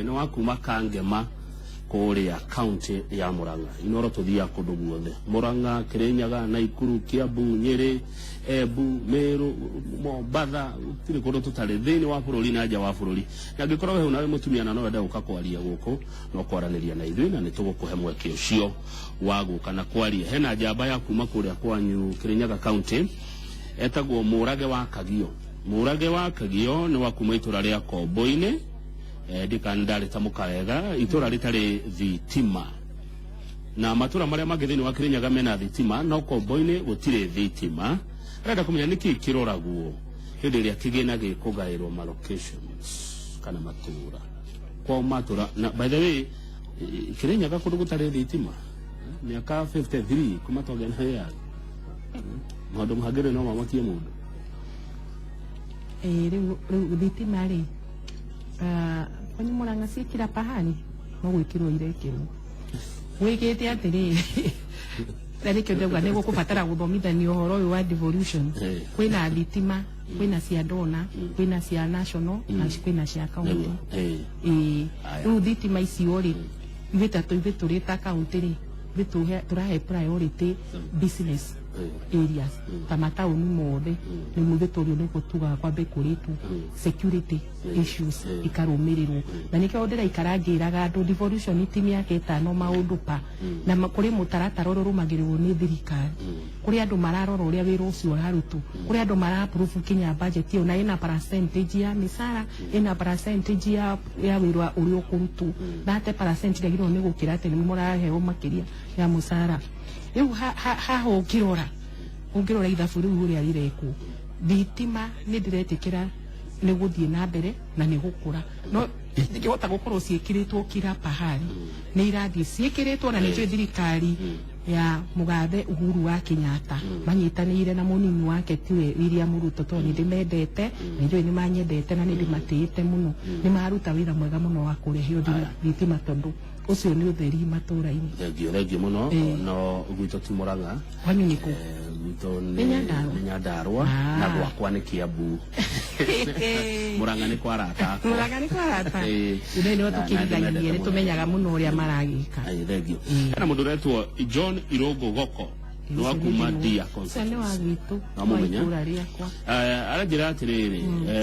Nĩ wa kuma Kangema kũrĩa kaunti ya Murang'a. Inoro tũthiaga kũndũ guothe, Murang'a, Kirinyaga, Naikuru, Kiambu, Nyĩrĩ, Embu, Meru, Mombatha, gũtirĩ kũndũ tũtarĩ thĩinĩ wa bũrũri na nja wa bũrũri. Na angĩkorwo we nawe mũtumia na no wende gũka kwaria gũkũ, no kwaranĩria na ithuĩ na nĩ tũgũkũhe mweke ũcio wa gũka na kwaria. Hena njamba ya kuma kũrĩa kwanyu Kirinyaga kaunti etagwo Mũrage wa Kagio. Mũrage wa Kagio nĩ wa kuma itũra rĩa Kombo-inĩ. Ndikana ndarĩtamũka wega, itũra rĩtarĩ thitima na matũra marĩa mangĩ thĩinĩ wa Kirinyaga mena thitima, no Kombo-inĩ gũtirĩ thitima. Arenda kũmenya nĩkĩ kĩroragwo hĩndĩ ĩrĩa kĩgĩna gĩkũgaĩrwo ma locations kana matũra kwao matũra. Na by the way, Kirinyaga kũndũ gũtarĩ thitima mĩaka 53 kuma twagĩa na wĩyathi, maũndũ mangĩ no mamakie mũndũ. Rĩu thitima rĩ, kwanyu Murang'a ciĩkĩra pahali no gwĩkĩrwo irekĩrwo gwĩkĩte atĩrĩrĩ, na nĩkĩo ndauga nĩ gũkũbatara gũthomithania ũhoro ũyũ wa devolution. Kwĩna thitima, kwĩna cia dona, kwĩna cia national na kwĩna cia county. Ĩĩ. Aya. Rĩu thitima icio rĩ, ithuĩ ta ithuĩ tũrĩ ta county rĩ, ithuĩ tũrahe priority business areas ta mataũni mothe. Nĩ ithuĩ tũrĩ nĩguo tugaga kwambe kũrĩtwo security issues ikarũmĩrĩrwo, na nĩkĩo ndĩraikara ngĩraga andũ devolution ti mĩaka 5 maũndũ pa na kũrĩ mũtaratara ũrĩa ũrũmagĩrĩrwo nĩ thirikari, kũrĩ andũ mararora ũrĩa wĩra ũcio ũrarutwo, kũrĩ andũ mara approve kinya budget ĩyo, na ĩna percentage ya mĩcara, ĩna percentage ya wĩra ũrĩa ũkũrutwo, na ate percent ndagĩrĩirwo nĩ gũkĩra atĩ nĩ mũraheo makĩria ya mũcara. Rĩu haha ũngĩrora ithabu rĩu ũrĩa rĩrekwo, thitima nĩ ndĩretĩkĩra nĩ gũthiĩ na mbere na nĩ gũkũra, no ndingĩhota gũkorwo ciĩkĩrĩtwo kila pahali. Nĩ irathiĩ ciĩkĩrĩtwo, na nĩ njũĩ thirikari ya mũgathe Uhuru wa Kenyatta manyitanĩire na mũnini wake tiwe William Ruto, tondũ nĩ ndĩmendete na njũĩ nĩ manyendete na nĩ ndĩmatĩĩte mũno. Nĩ maruta wĩra mwega mũno wa kũrehe thitima, tondũ ũcio nĩ ũtheri matũra-inĩ. Thengio, thengio mũno. No gwitũ ti Murang'a. Kwanyu nĩ kũ? Gwitũ Nĩ nĩ Nyandarũa? Nĩ Nyandarũa. Na gwakwa nĩ Kiambu. Murang'a nĩ kwa arata akwa. Murang'a nĩ kwa arata. Ĩĩ. Nĩ nĩo Na tũkĩrigainie ndĩmendete nĩ mũno. tũmenyaga mũno ũrĩa maragĩka. Aye, thengio. Hena mũndũ ũretwo John Irũngũ Goko, nĩ wa kuma Dia Ũcio nĩ wa constituency. gwitũ, wa Wamũmenya? itũra rĩakwa. Aranjĩra atĩrĩrĩ,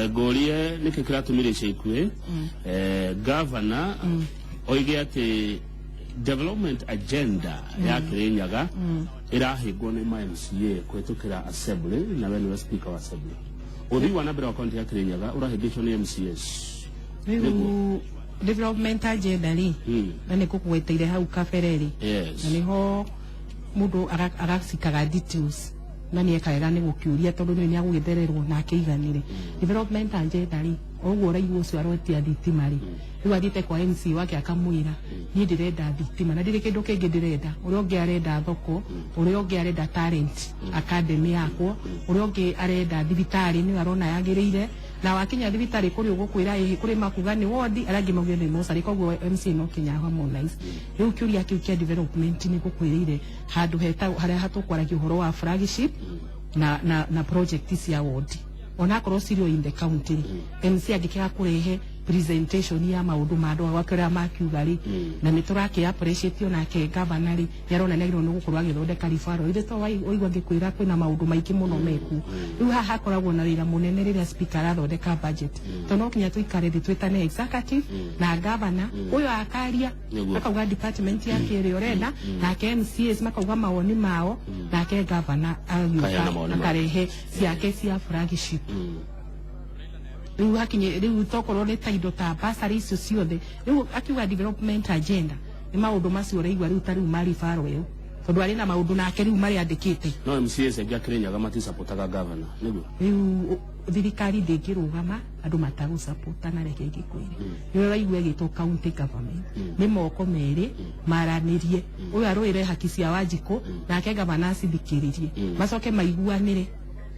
ngũrie nĩkĩ kĩratũmire ica ikuhĩ governor oige atĩ development agenda ya Kirinyaga ĩrahĩngwo nĩ ma MCA kũhĩtũkĩra assembly, na we nĩwe speaker wa assembly. Ũthii wa na mbere wa kaunti ya Kirinyaga ũrahĩngĩcwo nĩ MCAs. Rĩu development agenda rĩ, na nĩ ngũgweteire hau kabere rĩ, na nĩho mũndũ agacikaga details, na nĩ eka wega nĩ gũkĩũria, tondũ nĩ agũgĩthererwo na akĩiganĩre. Development agenda rĩ, o ũguo ũraigua ũcio aretia thitima rĩ, rĩu athiĩte kwa MC wake akamwĩra, "Niĩ ndĩrenda thitima na ndirĩ kĩndũ kĩngĩ ndĩrenda." Ũrĩa ũngĩ arenda thoko, ũrĩa ũngĩ arenda talent academy yakwo, ũrĩa ũngĩ arenda thibitarĩ nĩyo arona yagĩrĩire, na wakinya thibitarĩ kũrĩ ũgũkwĩra ĩhĩ, kũrĩ makuga nĩ wodi, arĩa angĩ mauge nĩ mocarĩ. Koguo MC no kinya harmonize. Rĩu kĩũria kĩu kĩa development nĩ gũkwĩrĩire handũ heta harĩa hatũkwaragia ũhoro wa flagship na project cia wodi, onakorwo cirio in the county rĩ, MC angĩkĩaga kũrehe presentation ya maũndũ ma andũ gwake ũrĩa makiuga rĩ, na nĩ tũrakĩ appreciate onake governor rĩ, nĩ arona nĩ agĩrĩirwo nĩ gũkorwo agĩthondeka referral ithe to waigua ngĩkwĩra kwĩna maũndũ maingĩ mũno mekuo. Rĩu haha hakoragwo na wĩra mũnene rĩrĩa speaker arathondeka budget, tondũ no kinya tũikare thĩ twĩtane executive na governor ũyũ akaria, akauga department yake ĩrĩa ũrenda, nake MCAs makauga mawoni mao, nake governor Kaheana agĩũka mawoni make. akarehe ciake cia flagship. Rĩu hakinye rĩu tokorwo nĩ ta indo ta basarĩ icio ciothe, rĩu akiuga development agenda nĩ maũndũ macio ũraigua rĩu ta rĩu ma referral ĩyo, tondũ arĩ na maũndũ nake rĩu marĩa andĩkĩte. No MCAs aingĩ a Kirinyaga matisapotaga governor, nĩguo? Rĩu thirikari ndĩngĩrũgama andũ matagũcapota, na reke ngĩkwĩre nĩ ũraigua ĩgĩtwo county government, nĩ moko merĩ maranĩrie, ũyũ arũĩre haki cia Wanjikũ nake gavana acithikĩrĩrie, macoke maiguanĩre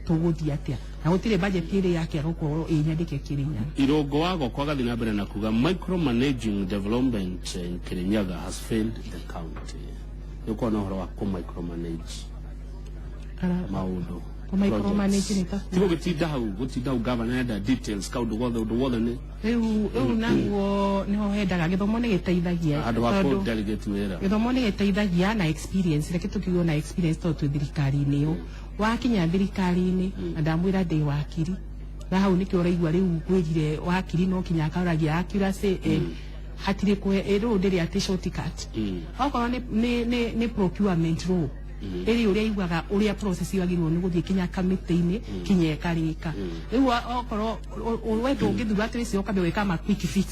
tũgũthiĩ atĩa, na gũtirĩ budget ĩrĩ yake gũkorwo ĩ nyandĩke Kirinyaga. Irũngũ wa Goko agathiĩ na mbere na kuga micromanaging development in Kirinyaga has failed the county. Nĩ ũkorwo na ũhoro wa kũ micromanage maũndũ. Kũ micromanage nĩ ta Ti gũgĩtinda hau, gũtinda hau governor enda details kaũndũ gothe, ũndũ wothe nĩ Rĩu naguo nĩho hendaga gĩthomo nĩ gĩteithagia. Handũ ha Tondũ kũ delegate wĩra. Gĩthomo nĩ gĩteithagia na experience. Reke tũkiuge na experience, tondũ twĩ thirikari-inĩ ĩyo. Wakinya thirikari-inĩ, na ndamwĩra ndĩ wakiri, na hau nĩkĩo ũraigua rĩu ngwĩrire wakiri no kinya akaroragia accuracy and hatirĩ kũhe rĩu ndĩrĩ atĩ shortcut. Okorwo nĩ procurement law ĩrĩ ũrĩa iguaga ũrĩa process yagĩrĩirwo nĩ gũthiĩ kinya kamĩtĩ-inĩ kinya ĩkarĩka. Rĩu okorwo we ndũngĩthura atĩ wĩcio ũkambia gwĩka ma quick fix,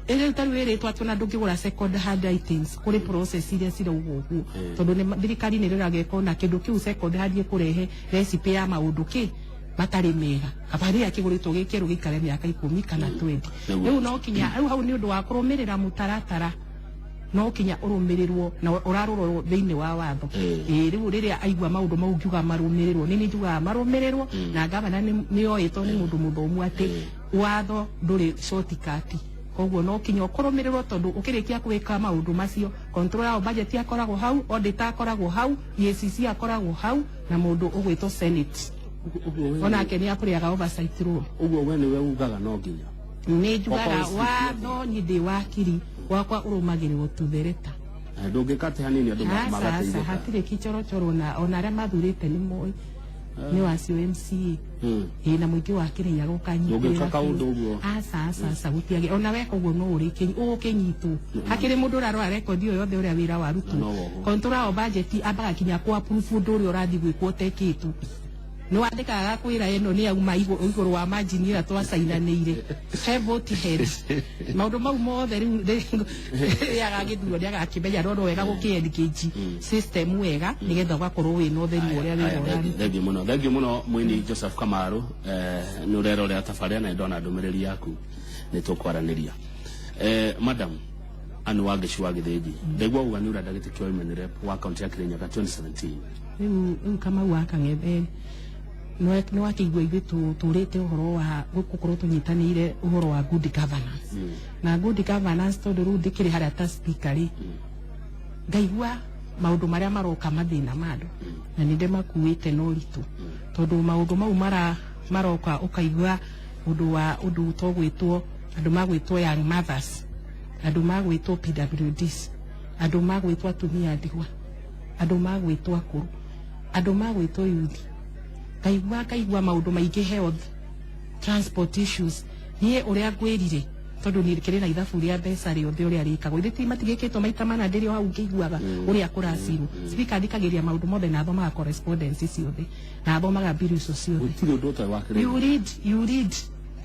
ĩrĩ ta rĩu ĩrĩtwo atĩ ona ndũngĩgũra second hand items, kũrĩ process iria ciraugwo ũguo, tondũ thirikari nĩ ĩroraga ĩkona kĩndũ kĩu second hand ĩkũrehe recipe ya maũndũ kĩ matarĩ mega, kaba rĩrĩa kĩgũrĩtwo gĩ kĩerũ gĩikare mĩaka 10 kana 20. Rĩu no kinya rĩu hau nĩ ũndũ wa kũrũmĩrĩra mũtaratara, no kinya ũrũmĩrĩrwo na ũrarorwo thĩinĩ wa watho. Ĩĩ, rĩu rĩrĩa aigua maũndũ mau ngiuga marũmĩrĩrwo, nĩ njugaga marũmĩrĩrwo, na gavana nĩ oĩtwo nĩ mũndũ mũthomu atĩ watho ndũrĩ shortcut, koguo no kinya ũkũrũmĩrĩrwo, tondũ ũkĩrĩkia gwĩka maũndũ macio, controller of budget akoragwo hau, auditor akoragwo hau, EACC akoragwo hau, na mũndũ ũgwĩtwo Senate. Ũguo Onake nĩ apũrĩaga oversight role. Ũguo we nĩwe ugaga no nginya Nĩ njugaga Okorwo watho, niĩ ndĩ wakiri wakwa ũrũmagĩrĩrwo to the letter. Ndũngĩka atĩ hanini andũ Aca, aca. magateithĩka. Hatirĩ kĩchorochoro, na ona arĩa mathurĩte nĩ moĩ nĩ wacio MCA. Ĩ, na mũingĩ wa Kĩrĩnyaga ũkanyitĩrĩra Ndũngĩka biũ. kaũndũ ũguo. Aca, aca, aca, gũtiagĩ ona weka ũguo no ũrĩkĩ ũgũkĩnyitwo. Hakĩrĩ mũndũ ũrarora rekondi ĩyo yothe ũrĩa wĩra warutwo. Na no wohwo. Controller of budget ambaga kinya kũ approve ũndũ ũrĩa ũrathiĩ gwĩkwo ũtekĩtwo. Nĩ wandĩkaga gakwĩra ĩno nĩ yauma igũrũ wa margin ĩrĩa twacainanĩire he vote head, maũndũ mau mothe. Rĩu rĩrĩa agagĩthurwo nĩ agakĩmenya no wega gũkĩ engage system wega nĩgetha ũgakorwo wĩna ũtheri wa ũrĩa wĩra ũraruta. Thengiũ mũno, thengiũ mũno, mũini Joseph Kamaru. Nĩ ũrerorera tabarĩra na ndona ndũmĩrĩri yaku, nĩ tũkwaranĩria. Madam Anne Wangeci wa Gĩthĩnji, ndaigua uga nĩ ũrenda gĩtĩ kĩa women rep wa kaunti ya Kirinyaga 2017. Rĩu Kamau wa Kang'ethe, nĩ wakĩigua ithuĩ tũrĩte ũhoro wa gũkorwo tũnyitanĩire ũhoro wa good governance na good governance, tondũ rĩu ndĩkĩrĩ harĩa ta speaker rĩ, ngaigua maũndũ marĩa maroka, mathĩna ma andũ, na nĩ ndĩmakuĩte na ũritũ, tondũ maũndũ mau maroka ũkaigua ũndũ wa ũndũ togwĩtwo andũ magwĩtwo young mothers, andũ magwĩtwo PWDs, andũ magwĩtwo atumia ndigwa, andũ magwĩtwo akũrũ, andũ magwĩtwo youth. Ngaigua maũndũ maingĩ, health, transport issues. Niĩ ũrĩa ngwĩrire, tondũ niĩ kĩrĩ na ithabu rĩa mbeca rĩothe ũrĩa rĩkagwo, ithe ti matigĩkĩtwo maita mana ndĩrĩ o hau ngĩiguaga ũrĩa kũracirwo. Speaker athikagĩrĩria maũndũ mothe na athomaga correspondence ciothe na athomaga bill icio ciothe. Gũtirĩ ũndũ ũtarĩ wa You Kĩrĩnyaga. read, you read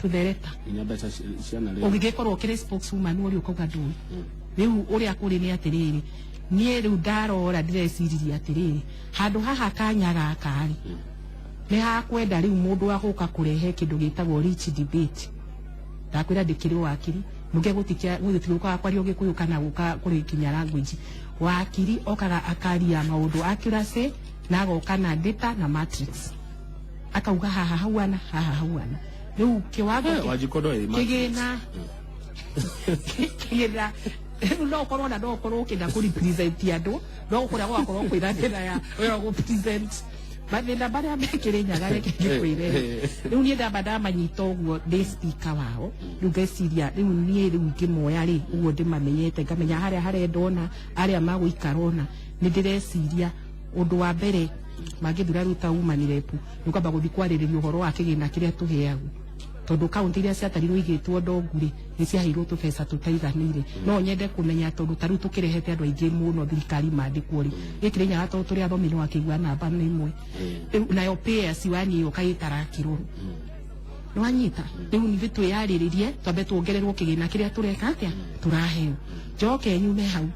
to the letter. Nginya mbeca ciana rĩ. Ũngĩgĩkorwo ũkĩrĩ spokeswoman ũrĩa ũkauga ndũĩ rĩu ũrĩa kũrĩ nĩ atĩrĩrĩ, niĩ rĩu ndarora ndĩreciririe atĩrĩrĩ, handũ haha kanya gaka rĩ, nĩ hakwenda rĩu mũndũ wa gũka kũrehe kĩndũ gĩtagwo rich debate. Ndakwĩra ndĩkĩrĩ wakiri mũke gũtiũkaga kwaria Gĩkũyũ kana gũka kũrĩ kinya language. Wakiri okaga akaria maũndũ accuracy na agoka na data na matrix, akauga haha hauana, haha hauana, rĩu kĩwango Wanjikũ ndoĩ kĩgĩna rĩu no ũkorwo na no ũkorwo ũkĩenda kũ represent andũ, no kũrĩa gũgakorwo kwĩna thĩna ya wĩra gũ present mathĩna marĩa me Kĩrĩnyaga. Reke ngĩkwĩre, rĩu niĩ ndamba ndamanyita ũguo ndĩ speaker wao, rĩu ngeciria rĩu niĩ rĩu ngĩmoya rĩ ũguo ndĩmamenyete, ngamenya harĩa harenda ona arĩa magũikara ona nĩ ndĩreciria ũndũ wa mbere mangĩthura rĩu ta woman rep, nĩ kwamba gũthiĩ kwarĩrĩria ũhoro wa kĩgĩna kĩrĩa tũheagwo, tondũ kaunti iria ciatarirwo igĩtwo ndongu rĩ, nĩ ciaheirwo tũbeca tũtaiganĩire. No nyende kũmenya, tondũ ta rĩu tũkĩrehete andũ aingĩ mũno thirikari mandĩkwo rĩ, gĩkĩ Nyaga, tondũ tũrĩ athomi nĩ wakĩigua namba nĩ ĩmwe. Rĩu nayo pay as you earn ĩyo kaĩtarakĩrwo nĩwanyita. Rĩu nithuĩ twĩyarĩrĩrie twambe tuongererwo kĩgĩna kĩrĩa tũreka atĩa tũraheo. Njoke nyume hau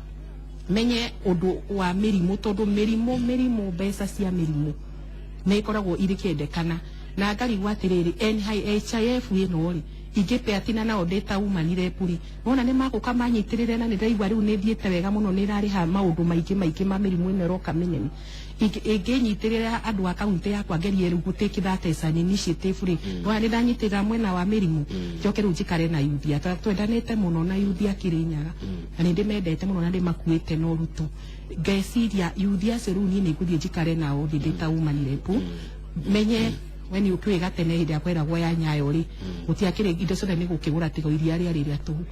menye ũndũ wa mĩrimũ, tondũ mĩrimũ mbeca cia mĩrimũ nĩ ikoragwo irĩ kĩendekana, na ngarigwo atĩrĩrĩ, NHIF ĩno rĩ Ingĩpe atina nao ndĩ ta umanire puri wona nĩ magũka manyitirĩre, na nĩ ndaigua rĩu nĩ thiĩte wega mũno, nĩ ĩrarĩha maũndũ maingĩ maingĩ ma mĩrimũ ĩno ĩroka mĩnene. Ingĩnyitĩrĩra andũ a kaunti yakwa, ngerie rĩu gũtake that as an initiative rĩ, wona nĩ ndanyitĩrĩra mwena wa mĩrimũ, njoke rĩu njikare na yuthi twendanĩte mũno na yuthi a Kĩrĩnyaga, na nĩ ndĩmendete mũno na ndĩmakuĩte na ũritũ. Ngeciria yuthi acio rĩu niĩ nĩ ngũthiĩ njikare nao thĩ ndĩ ta umanire pu, menye we nĩ ũkĩũĩ gatene hĩndĩ ĩrĩa kweragwo ya Nyayo rĩ, gũtiakĩrĩ indo ciothe nĩ gũkĩgũra tiga iria rĩarĩ rĩa tũhũ.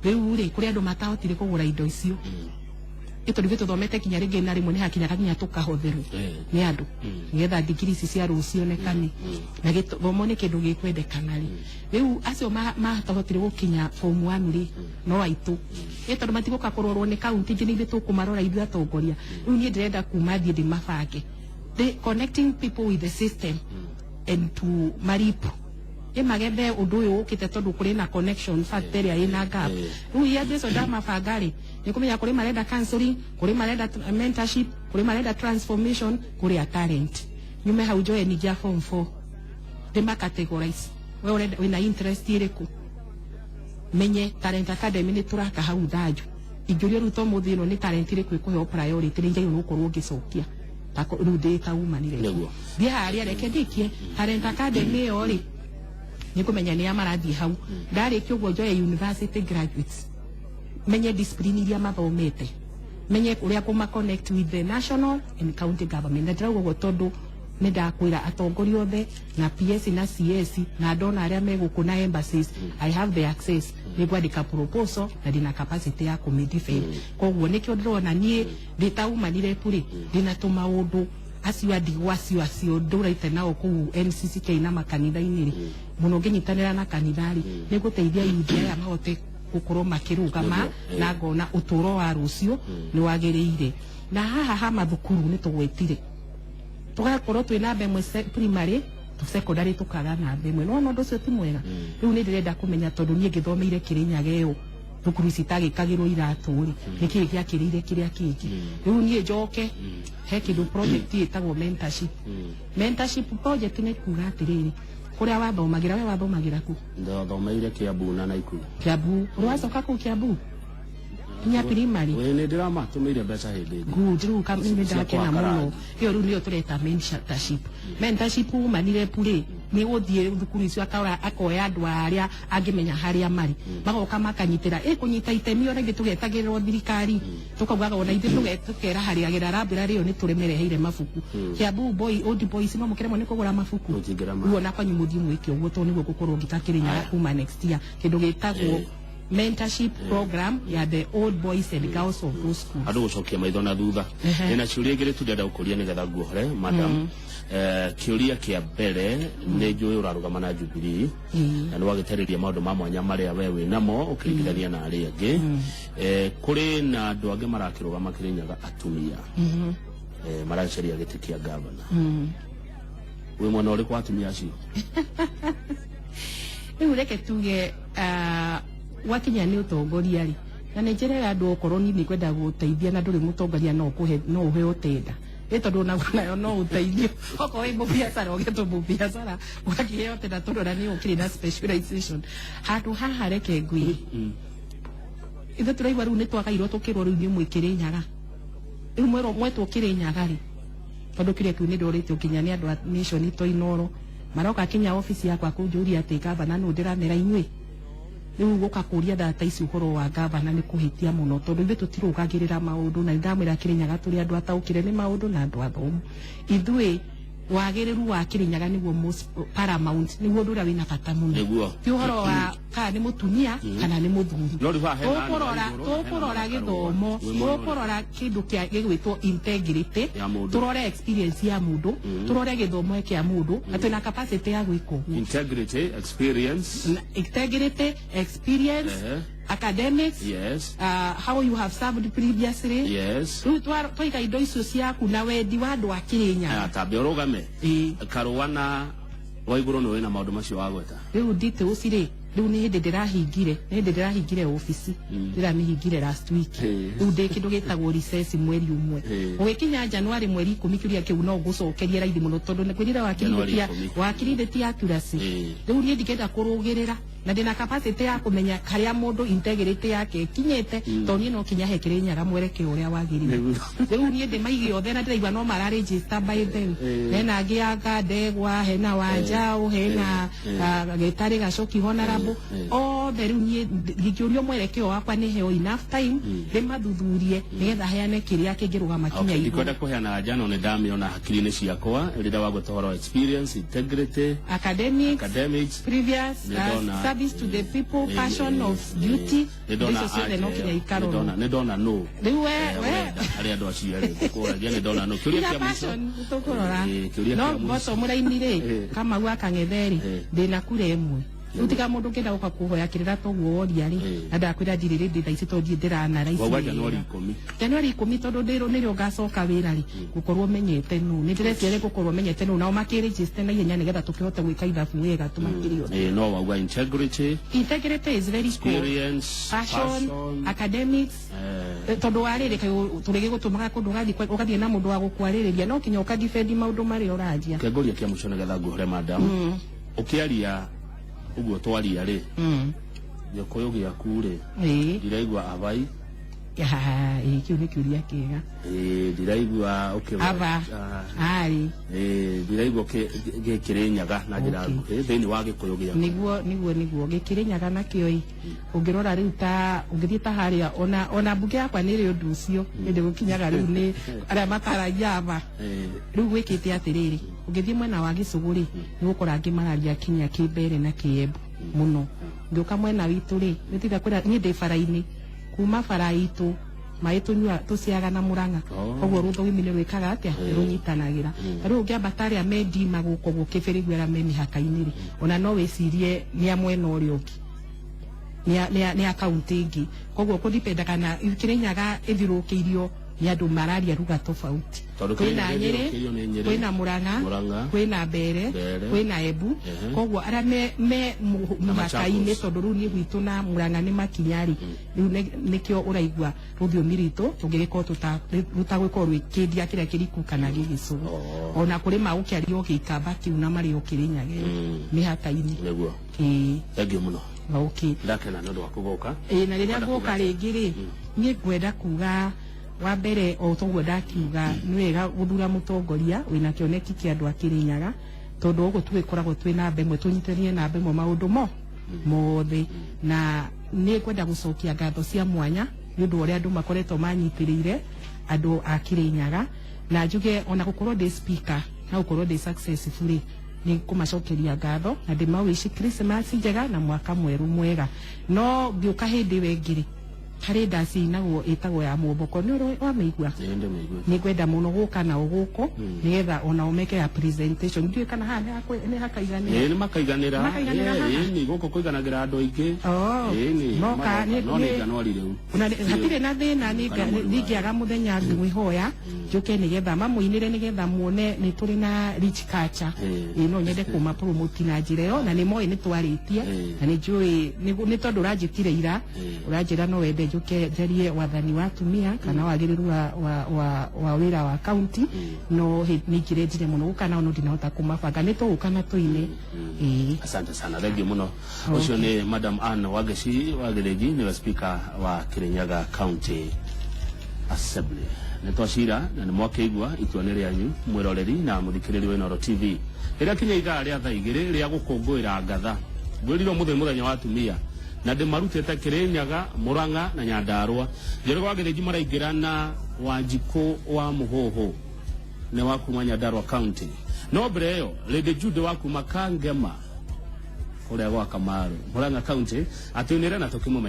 Rĩu rĩ, kũrĩ andũ matahotire kũgũra indo icio, nĩ tondũ ithuĩ tũthomete kinya rĩngĩ na rĩmwe nĩ hakinyaga nginya tũkahotherwo nĩ andũ nĩgetha ndigiri ici cia rũciũ onekane, na gĩthomo nĩ kĩndũ gĩkwendekana rĩ. Rĩu acio matahotire gũkinya form 1 rĩ, no aitũ ĩ, tondũ matigũka kũrorwo nĩ kaunti ingĩ, nĩ ithuĩ tũkũmarora ithuĩ atongoria. Rĩu niĩ ndĩrenda kuma thiĩ ndĩmabange. The connecting people with the system and to maripu ĩmagethe ũndũ ũyũ ũkĩte, tondũ kũrĩ na connection fact ĩrĩa ĩna gap. Rĩu ia Jesu ndamabanga rĩ, nĩ kũmenya kũrĩ marenda counseling, kũrĩ marenda mentorship, kũrĩ marenda transformation, kũrĩ a talent. Nyume hau njoe ningĩ a form 4, ndĩma categorize, we ũrenda wĩna interest ĩrĩkũ, menye Talent Academy nĩ tũraka hau thanju. Ingĩũrio rĩu to mũthĩ ĩno nĩ talent ĩrĩkũ ĩkũheo priority, nĩ njagĩrĩirwo gũkorwo ngĩcokia rĩu ndĩ ta umanire. Thiĩ harĩa, reke ndĩkie Talent Academy ĩyo rĩ, nĩ kũmenya nĩ a marathiĩ hau. Ndarĩkia ũguo njoye university graduates, menye discipline iria mathomete, menye ũrĩa kũma connect with the national and county government. Na ndĩrauga ũguo tondũ nĩ ndakwĩra atongoria othe na PS na CS na ndona arĩa me gũkũ na embassies, I have the access, nĩ ngwandĩka proposal na ndĩna capacity ya kũmĩ defend. Koguo nĩkĩo ndĩrona niĩ ndĩ ta umanire rĩ, ndĩna tũmaũndũ acio adigwo acio ndũraite nao kũu NCCK na makanitha-inĩ rĩ, mũno ngĩnyitanĩra na kanitha rĩ, nĩ gũteithia yuthi aya mahote gũkorwo makĩrũgama. Na ngona ũtũũro wa rũciũ nĩ wagĩrĩire. Na haha ha mathukuru nĩ tũgwetire tũgakorwo twĩ namba ĩmwe primary, secondary tũkaga namba ĩmwe, no ũndũ ũcio ti mwega. Rĩu nĩ ndĩrenda kũmenya, tondũ niĩ ngĩthomeire Kĩrĩnyaga ĩyo thukuru ici itagĩkagĩrwo iratũ rĩ, nĩkĩĩ gĩakĩrĩire kĩrĩa kĩngĩ? Rĩu niĩ njoke he kĩndũ project ĩtagwo mentorship. Mentorship project nĩ kuga atĩrĩrĩ, kũrĩa wathomagĩra, we wathomagĩra ku? Ndathomeire Kiambu na Naikuru. Kiambu. Ũrĩ wacoka kũu Kiambu nginya primary? Ĩ, nĩ ndĩramatũmĩire mbeca hĩndĩ ĩngĩ. Good. Rĩu nĩ Cia ndakena kũhaka mũno. Rangi. Ĩyo rĩu nĩyo tũreta mentorship. Mentorship umanire purĩ nĩ gũthiĩ thukuru icio, akora akoya andũ arĩa angĩmenya harĩa marĩ, magoka makanyitĩra ĩ kũnyita itemi. Ona ithuĩ tũgetagĩrĩrwo thirikari, tũkaugaga ona ithuĩ tũkeraharĩagĩra library ĩyo nĩ tũrĩmĩreheire mabuku. Kiambu boy, old boys, no mũkĩremwo nĩ kũgũra mabuku. Mũtingĩrema. Rĩu ona kwanyu mũthiĩ mwĩke ũguo, tondũ nĩguo gũkorwo ngĩka Kĩrĩnyaga kuma next year kĩndũ gĩtagwo mentorship program ya the old boys and girls of those schools. Andå gå cokia maitho na thutha. Ndĩna ciũria igĩrĩ tu ndĩrenda gũkũria nĩgetha nguohore, madam. Kĩũria kĩa mbere, nĩ njũĩ ũrarũgama na Jubilee na nĩ wagĩtarĩria maũndũ ma mwanya marĩa we wĩ namo ũkĩringithania na arĩa angĩ. Kũrĩ na andũ angĩ marakĩrũgama Kĩrĩnyaga, atumia, maracaria gĩtĩ kĩa gavana. Wĩ mwena ũrĩkũ wa atumia acio? Rĩu reke tuge, gwakinya nĩ ũtongoria rĩ, na nĩ njĩrega andũ, okorwo niĩ nĩ ngwenda gũteithia na ndũrĩ mũtongoria, no ũkũhe, no ũheo tenda ĩ, tondũ nayo no ũteithio. Okorwo wĩ mũbiacara, ũgetwo mũbiacara, ũgakĩheo tenda, tondũ ona nĩ ũkĩrĩ na specialization handũ haha. Reke ngwĩre, ithuĩ tũraigua rĩu nĩ twagairwo, tũkĩrwo rĩu nĩ mwĩ Kĩrĩnyaga, rĩu mwerwo mwetwo Kĩrĩnyaga rĩ, tondũ kĩrĩa kĩu nĩ ndorĩtio nginya nĩ andũ a Nation to Inoro, maroka kinya ofici yakwa kũnjũria atĩ gavana nũ ndĩramera inyuĩ. Rĩu gũka kũria data ici ũhoro wa gavana nĩ kũhĩtia mũno, tondũ ithuĩ tũtirũgagĩrĩra maũndũ, na nĩndamwĩra Kĩrĩnyaga tũrĩ andũ ataũkĩre nĩ maũndũ na andũ athomu. Ithuĩ wagĩrĩru wa Kĩrĩnyaga nĩguo most paramount, nĩguo ũndũ ũrĩa wĩna bata mũno. Ti ũhoro wa kana nĩ mũtumia kana nĩ mũthuri. No rĩu haha hena Tũkũrora andũ a igũrũ, tũkũrora hena gĩthomo, Wĩ mwena ũrĩkũ? Tũkũrora kĩndũ kĩa gĩgwĩtwo integrity Ya mũndũ. Tũrore experience ya mũndũ, tũrore gĩthomo kĩa mũndũ, na twĩna capacity ya gwĩka ũguo. Integrity, experience. Integrity, experience, academics, how you have served previously. Rĩu twaiga indo icio ciaku na wendi wa andũ a Kĩrĩnyaga. Aya, tambe ũrũgame. Karũa na Waigũrũ nĩ wĩna maũndũ macio wagweta? Rĩu details rĩ, rĩu nĩ hĩndĩ ndĩrahingire, nĩ hĩndĩ ndĩrahingire ofici, ndĩramĩhingire last week. Rĩu ndĩ kĩndũ gĩtagwo recess mweri ũmwe. Ũgĩkinya January mweri 10, kĩũria kĩu no ngũcokerie raithi mũno, tondũ nĩ kwĩrire January wakirithĩtia 10. wakirithĩtia accuracy. Rĩu niĩ ndingĩenda kũrũgĩrĩra. Na ndĩna capacity ya kũmenya harĩa mũndũ integrity yake ĩkinyĩte, tondũ niĩ no kinya he Kĩrĩnyaga mwerekeo ũrĩa wagĩrĩire. Rĩu niĩ ndĩmaige othe na ndĩraigua no mararegister by them. Hena angĩ anga Ndegwa, hena Wanjaũ, hena Gĩtarĩ Gacoki honorable, othe. Rĩu niĩ ngĩkĩũrio mwerekeo wakwa, nĩ heo enough time ndĩmathuthurie nĩgetha heane kĩrĩa kĩngĩrũgama kinya igũrũ. Ndikwenda kũheana anja, no nĩ ndamĩona hakiri-inĩ ciakwa rĩrĩa wagweta ũhoro wa experience, integrity, academics, academics, previous service to the people, passion of duty, nĩndona icio ciothe no kinya ikarorwo. Nĩ ndona no Rĩu we we ũrenda harĩ andũ acio erĩ ngũkũragia, nĩ ndona no kĩũria Ina kĩa mũico. Passion tũkũrora. Kĩũria no kĩa mũico. Bottom line rĩ, Kamau akang'ethe rĩ, ndĩna kura ĩmwe. Rĩu tiga mũndũ ũngĩenda gũka kũhoya kĩrĩra toguo woria rĩ, na ndakwĩra ndirĩ rĩndĩ thaa ici tondũ ndirĩ ndĩrana raici Wauga wĩra. Januari 10. Januari 10, tondũ ndĩrũ nĩrĩo ngacoka wĩra rĩ, gũkorwo menyete nũ nĩ ndĩreciria gũkorwo menyete nũ nao makĩregister na ihenya nĩgetha tũkĩhote gwĩka ithabu wega tũmakĩrĩ othe. No wauga integrity, Integrity is very core. Experience, passion, academics. Tondũ warĩrĩ tũrĩgĩgũtũmaga kũndũ ũgathiĩ na mũndũ wa gũkwarĩrĩria, no kinya ũkadefend maũndũ marĩa ũranjia. Kĩngũria kĩa mũico nĩgetha nguhũre madam. Ũkĩaria ũguo twaria rĩ, gĩkũyũ gĩaku rĩ, ndiraigua abai. Ya, ĩĩ, kĩu nĩ kĩũria kĩega. Ndiraigua ũkĩ Aba arĩ ndiraigua gĩkĩrĩnyaga na njĩra nguhĩ thĩinĩ wa gĩkũyũ gĩaku. Niguo gĩkĩrĩnyaga nakĩo ĩ, ũngĩrora rĩu ta ũngĩthiĩ ta harĩa ona mbunge yakwa nĩ ĩrĩ ũndũ ũcio hĩndĩ gũkinyaga rĩu nĩ arĩa mataragia aba. Rĩu gwĩkĩte atĩrĩrĩ, ũngĩthiĩ mwena wa gĩcũgũ rĩ, nĩ gũkora angĩ mararia kinya kĩmbere na kĩembu mũno. Ngĩũka mwena witũ rĩ, nĩ tiga kwĩra niĩ ndĩ bara-inĩ, kuma bara itũ maĩ tũnyua tũciaga na Mũrang'a. Koguo rũthũgimi nĩ rwĩkaga atĩa, nĩ rũnyitanagĩra. Ta rĩu ũngĩambata arĩa me ndima gũkũ gũkĩbĩrĩgu, arĩa me mĩhaka-inĩ rĩ, ona no wĩcirie nĩ a mwena ũrĩa ũngĩ, nĩ a kaunti ĩngĩ. Koguo kũdipendaga na Kĩrĩnyaga ĩthiũrũrũkĩirio nĩ andũ mararia ruga tofauti. Tondũ Kwĩna Kĩrĩnyaga Nyĩrĩ, ĩthiũrũrũkĩirio nĩ Nyĩrĩ, kwĩna Mũrang'a, Mũrang'a, kwĩna Mbere, Mbere. kwĩna Embu. Koguo arĩa me Na mũhaka-inĩ, Machakos. tondũ rĩu niĩ gwitũ na Mũrang'a nĩ makinya rĩ, rĩu nĩkĩo ũraigua rũthiomi rwitũ tũngĩgĩkorwo rũtagwĩkorwo rwĩkĩndia kĩrĩa kĩriku kana gĩgĩcũgũ. Ona kũrĩ magũkĩario gĩikamba kĩu na marĩ o Kĩrĩnyaga mĩhaka-inĩ. Nĩguo. Ĩĩ. Thank you mũno. Okay. Ndakena nĩ ũndũ wa kũgũka. Ĩĩ, na rĩrĩa Kwenda ngũka kuga rĩngĩ rĩ, niĩ ngwenda kuga wa mbere o toguo ndakiuga, nĩ wega gũthura mũtongoria wĩna kĩoneki kĩa andũ a Kĩrĩnyaga, tondũ ũguo tũgĩkoragwo twĩ namba ĩmwe, tũnyitanie namba ĩmwe maũndũ mo mothe. Na nĩ ngwenda gũcokia ngatho cia mwanya nĩ ũndũ wa ũrĩa andũ makoretwo manyitĩrĩire andũ a Kĩrĩnyaga, na njuge ona gũkorwo ndĩ speaker na gũkorwo ndĩ successful rĩ, nĩ kũmacokeria ngatho na ndĩmawishi Christmas njega na mwaka mwerũ mwega. No ngĩũka hĩndĩ ĩyo ĩngĩ rĩ, harĩ ndaci inagwo ĩtagwo ya mũmboko, nĩ ũrĩ wamĩigua? Ĩĩ, ndĩmĩiguĩte. Nĩ ngwenda mũno gũka nao gũkũ nĩgetha onao meke ya presentation. Ndiũĩ kana haha nĩ hakaiganĩra. Ĩĩ, nĩ makaiganĩra. Makaiganĩra haha? Ĩĩ, nĩ gũkũ kũiganagĩra andũ aingĩ. Oh. Ĩĩ, nĩ Moka, magoka. No nĩ Januari rĩu. Ona hatirĩ na thĩna, Kana mweri wa- ningĩaga mũthenya ngwĩhoya njũke nĩgetha mamũinĩre nĩgetha muone nĩ tũrĩ na rich culture. Ĩĩ, no nyende kũma promote na njĩra ĩyo, na nĩ moĩ nĩ twarĩtie, na nĩ njũĩ nĩ tondũ ũranjĩtire ira, ũranjĩra no wende njũke njarie wathani wa atumia kana wagĩrĩru wa wĩra wa county, no nĩ ingĩrendire mũno gũka nao, no ndinahota kũmabanga. Nĩ tũgũka na tũine. Ĩĩ. Asante sana, thank you muno. Ũcio nĩ Madam Ann Wangeci wa Gĩthĩnji, nĩwe speaker wa Kirinyaga County Assembly. Nĩ twacira na nĩ mwakĩigua itua nĩ rĩanyu, mwĩroreri na mũthikĩrĩri wa Inooro TV. Rĩrĩa kinya ithaa rĩa thaa 2 rĩa gũkũngũĩra ngatha, ngwĩrirwo mũthenya mũthenya wa atumia, na ndĩmarutĩte Kĩrĩnyaga, Mũrang'a na Nyandarũa. Njoroge wa Gĩthĩnji maraingĩra na Wanjikũ wa Mũhũhũ nĩ wa kuma Nyandarua County. No mbere ĩyo, Lady Jude wa kuma Kangema kũrĩa gwa Kamaru, Murang'a County, atũinĩre na tũkĩmũmenya.